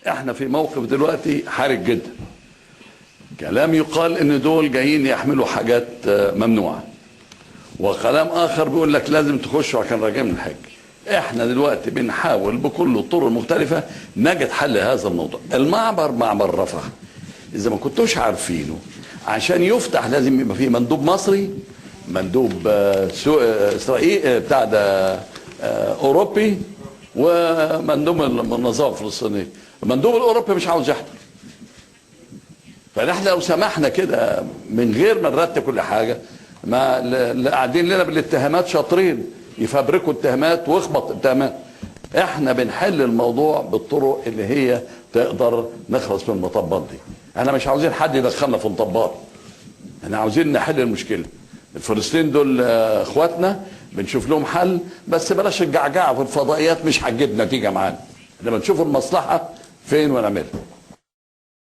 احنا في موقف دلوقتي حرج جدا. كلام يقال ان دول جايين يحملوا حاجات ممنوعة، وكلام اخر بيقول لك لازم تخشوا عشان راجعين من الحج. احنا دلوقتي بنحاول بكل الطرق المختلفة نجد حل هذا الموضوع. المعبر معبر رفح اذا ما كنتوش عارفينه، عشان يفتح لازم يبقى فيه مندوب مصري، مندوب اسرائيل بتاع ده اوروبي، ومندوب المنظمة الفلسطينية. المندوب الاوروبي مش عاوز يحضر. فنحن لو سمحنا كده من غير ما نرتب كل حاجة، ما اللي قاعدين لنا بالاتهامات شاطرين يفبركوا اتهامات واخبط اتهامات. احنا بنحل الموضوع بالطرق اللي هي تقدر نخلص من المطبات دي. احنا مش عاوزين حد يدخلنا في مطبات، احنا عاوزين نحل المشكلة. الفلسطينيين دول اخواتنا، بنشوف لهم حل، بس بلاش الجعجعه في الفضائيات، مش هتجيب نتيجة معانا. لما نشوف المصلحة فين ونعملها.